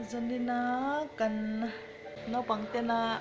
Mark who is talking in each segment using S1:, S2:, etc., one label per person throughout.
S1: Zanina kan naupang tena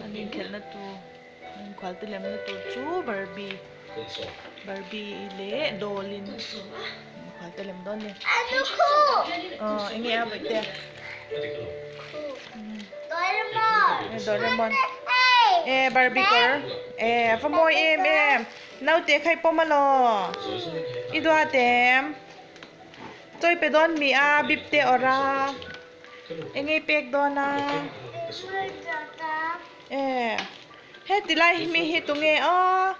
S1: an inkhelhna tur an inkhualte lemna tur chu Barbie Barbie leh doll in inkhualte lem dawn a ni. Aw enge a bawihte? Doraemon e Barbie kawr e va mawi em em naute kha i pawm alaw i duat em chawi pe dawn mi a bip te awrh a enge i pek dawn a e heti lai mi hi tunge aw.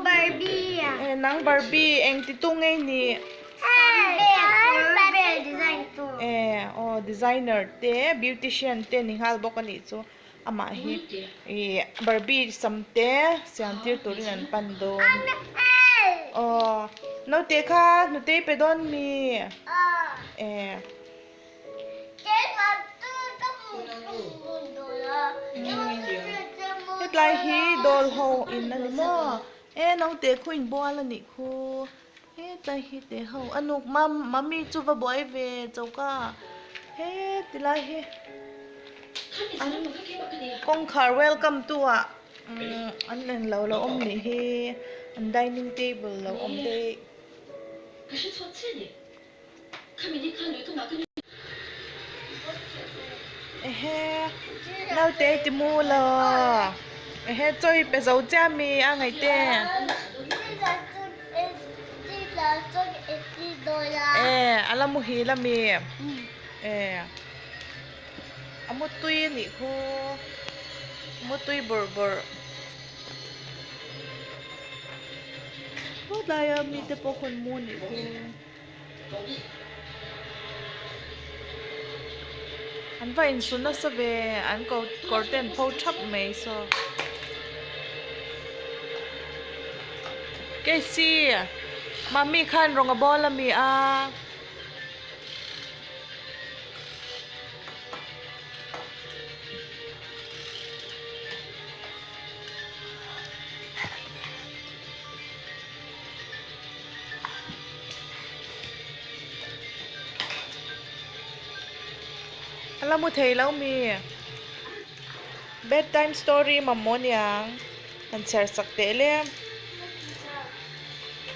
S2: Barbie
S1: e nang Barbie eng ti tu ngei ni e aw designer te beautician te ni nghal bawk a nih chu amah hi ih Barbie sam te siam tir turin an pan dawn aw naute kha hnute i pe dawn mi e. Hetlai hi doll ho in a ni maw e naute khu in bual a nih khu hetlai hi te ho a nuk mam mummy chu va buai ve choka heti lai hi an kawngkhar welcome tu ah umm an englo lo awm nih hi an dining table lo awm daih. Ehe naute ti mu lo ehe chawi pe zo chiah mi a ngaih te e a la muhil a mi e a mutui a nih khu mutui bawrh bawrh khawtlai a mite pawh khawn mu a nih khu. An va insu nasa ve an ko kawr te an pho thap mai saw. Casey mummy khan rawng a bawl a mi a. A la mu thei lo mi bedtime story mamawh aniang han chhiar sak teh le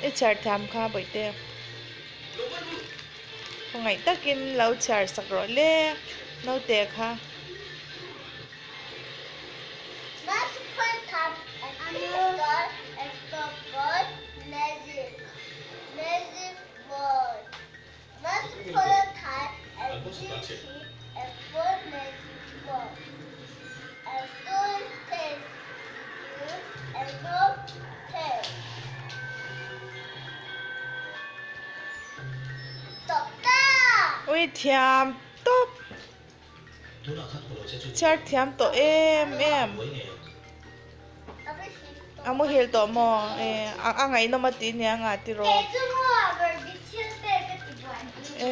S1: i chhiar thiam kha bawihte khawngaih takin lo chhiar sak rawh le naute kha. Ui thiam tawp. Chhiar thiam tawh em em. A muhil tawh maw? E a ngaihnawm a ti nia nga tiraw. E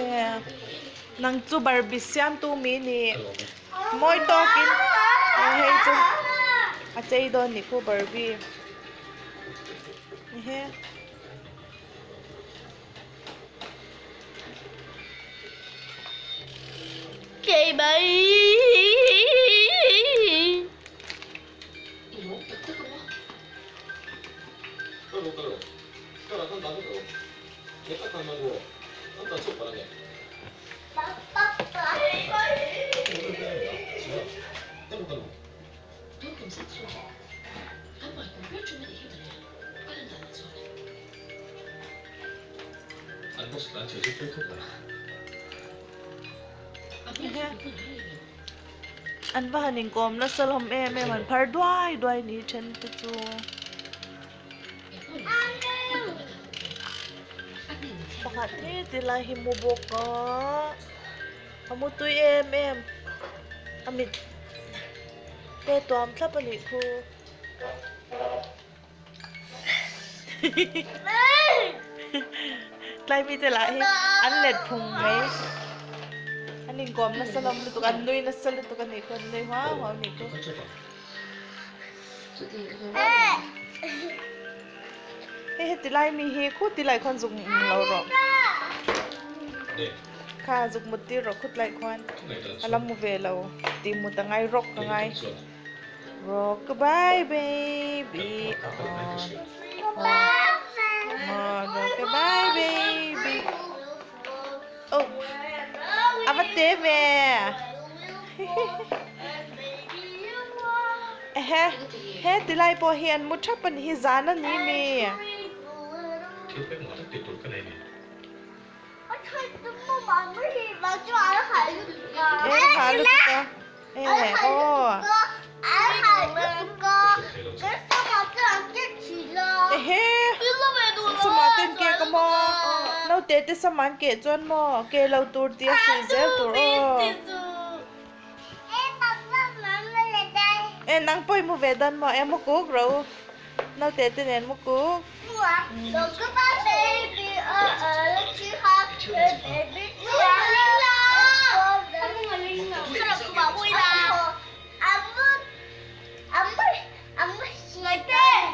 S1: nang chu Barbie siamtu mi ni mawi tawkin hei chu a chei dawn ni khu Barbie. Ehe. An va han inkawm nasa hlawm em em an phar duai duai ni then te chu. Pakhat hi tilai hi mu bawk a a mu tui em em a mit te tuam thlap a nih khu. Tlai mite lah hi an let phung mai an inkawm nasa hlawm lutuk an nui nasa lutuk a nih khu an nui huau huau a nih khu. Hei heti lai mi hi khuti lai khuan zuk lo rawh. Kha zuk mut tir rawh khut lai khuan a la mu ve lo tih mut a ngai rawk a ngai. Rock goodbye baby on rock goodbye baby oh a va te ve ehe he tilai pawh hi an mu thap a ni hi zan a ni mi. Ehe sama ten ke ka maw naute te sama an keh chuan maw ke lo tur tih a hrilh zel tur aw e nang pawh i mu ve dawn maw e mu kuk rawh u naute te nen mu kuk.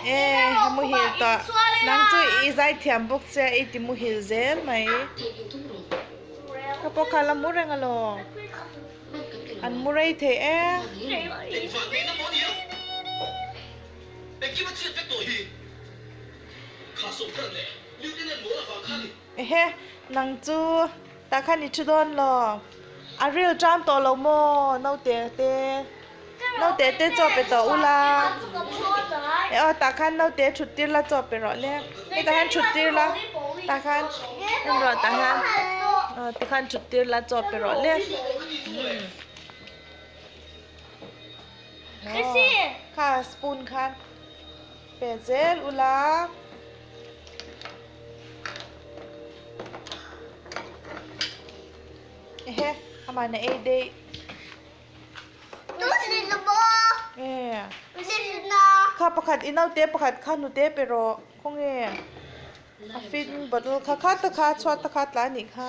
S1: E a muhil tawh nang chu i zaithiam bawk che i ti muhil zel mai ka pawh kha la mu reng alawm an mu rei thei e. Ehe, nang chu tah khan i thu dawn lo. A ril ṭam tawh lo maw naute te? Naute te chaw pe tawh ula. E aw tah khan naute thut tir la chaw pe rawh le. Hetah hian thut tir la tah khan en rawh tah hian aw tikhan thut tir la chaw pe rawh le. Kha spoon khan pe zel ula. Ehe amah na ei daih. Kha pakhat i naute pakhat kha hnute pe rawh khawnge. A feeding bottle kha kha ta kha chhuat ta kha tla a nih kha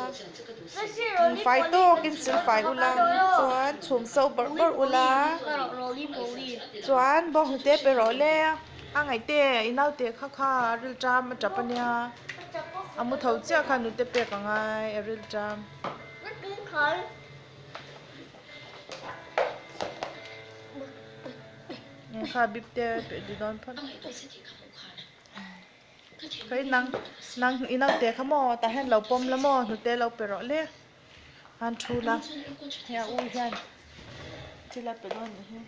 S1: fai tawkin sil fai ula chuan chhum so bawrh bawrh ula chuan bawnghnute pe rawh le a ngaihte i naute kha kha a rilṭam a tap a nia a mu tho chiah kha nute pek a ngai a rilṭam. Kha bip te pe di dawn phawt. Kei nang nang i naute kha maw tah hian lo pawm la maw hnute lo pe rawh le an thu la hei a u hian thil a pe dawn anih hi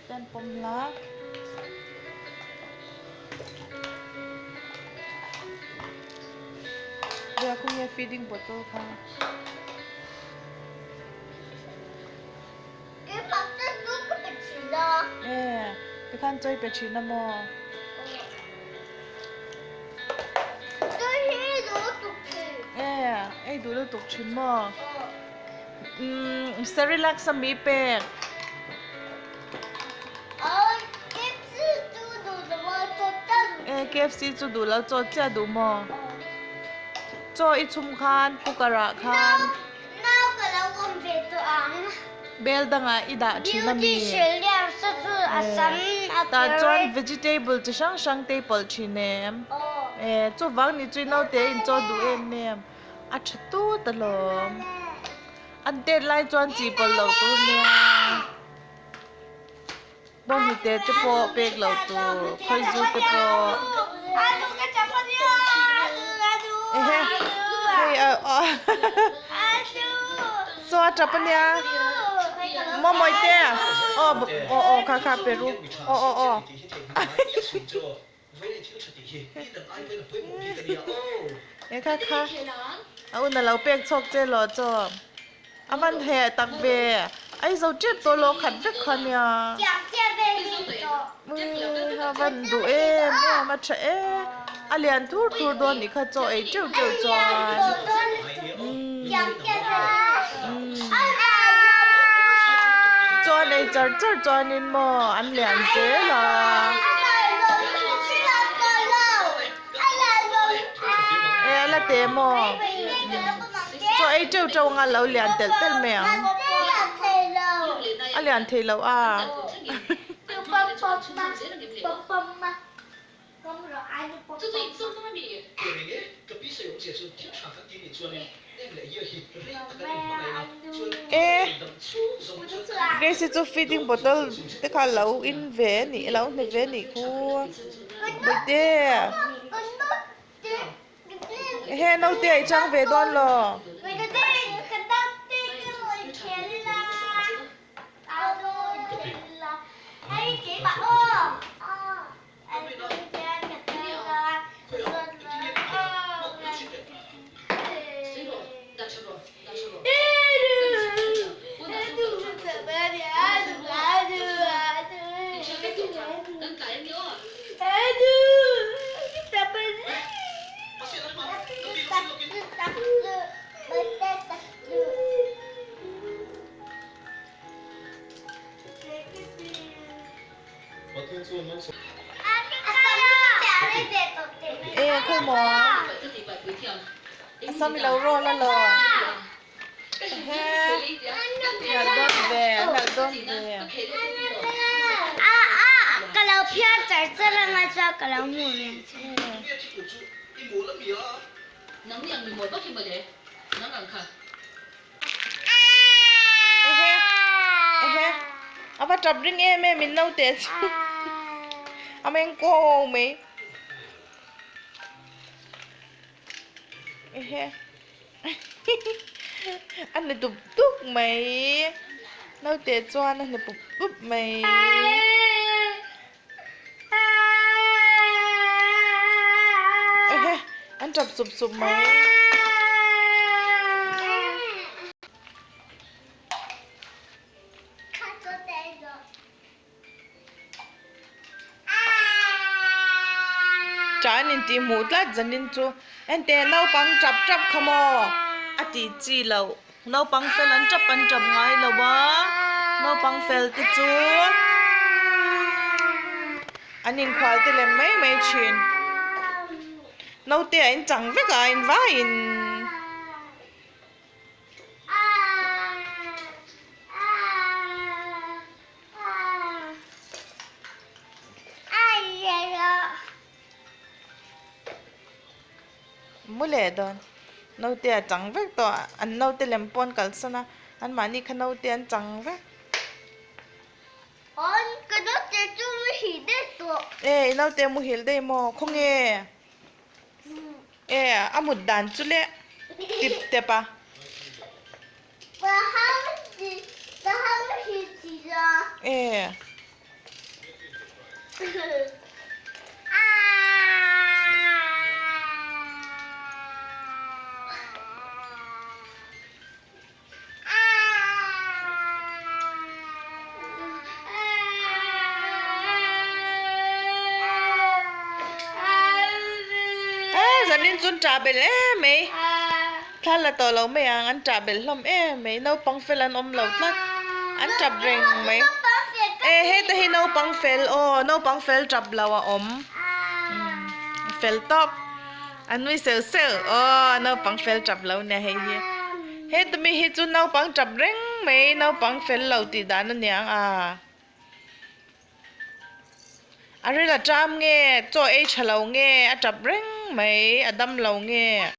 S1: ten pawm la. Ria khawnge feeding bottle kha. E tikhan chawi pe thin a maw? E ei duh lutuk thin maw? Umm Cerelac a mi pek. E KFC chu duh lo chaw chiah duh maw? Chaw i chhum khan cooker ah khan. Bel dangah i dah thin a mi? Tah chuan vegetable chi hrang hrang te i pawlh thin em? Chuvang ni chu i naute in chaw duh em em? A tha tut alawm. An tet lai chuan chi pawlh loh tur nia. Bawnghnute te pawh pek loh tur, khawizu te pawh. Ehe, hei a chaw a tap ania. Maw Mawite, aw aw aw kha kha pe ru, aw aw aw. E kha kha a un a lo pek chhawk che lo chaw a van heh tak ve ai zo tep tawh lo khat vek kha nia a van duh em em a tha e a lian thur thur dawn nih kha chaw ei teuh teuh chuan Chuan ei char char chuanin maw an lian zel a. E a la te maw? Chaw ei teuh teuh anga lo lian telh telh mai ang. A lian thei lo a. E Grace chu feeding bottle te kha lo in ve a nih lo hne ve a nih khu Bawihte Ehe naute a i chang ve dawn lo. E khawi maw a sam i lo roll a law he nalh dawn ve nalh dawn ve.
S2: Ka lo phiar char char anga chuan ka lo hmu ve che.
S1: Ehe ehe a va tap ring em em in naute chu a meng ko mai ehe a ni dup dup mai naute chuan a ni pup pup mai. Ehe an tap sup sup mai. Tan in tih hmuh tlat zanin chu ente naupang tap tap kha maw a tih chi loh naupang fel an tap an tap ngai lo a naupang fel te chu an inkhual te lem mai mai thin naute a inchang vek a invaiin. Mu leh dawn naute a chang vek tawh an naute lem pawh an kalsan a anmahni kha naute an chang vek. E i naute muhil daih maw khawnge e a mut dan chu le tip tep a. E. Zanin chu an ṭah belh em mai. Thla la tawh lo mai ang, an ṭah belh hlawm em mai. Naupang fel an awm lo tlat, an ṭap reng mai. E heta hi naupang fel aw, naupang fel ṭap lo a awm. Fel tawp, a nui seuh seuh aw naupang fel ṭap lo nia hei hi. Heta mi hi chu naupang ṭap reng mai, naupang fel lo tih dan a niang a. A ril a ṭam nge, chaw ei ṭha lo nge, a ṭap reng mai, a dam lo nge.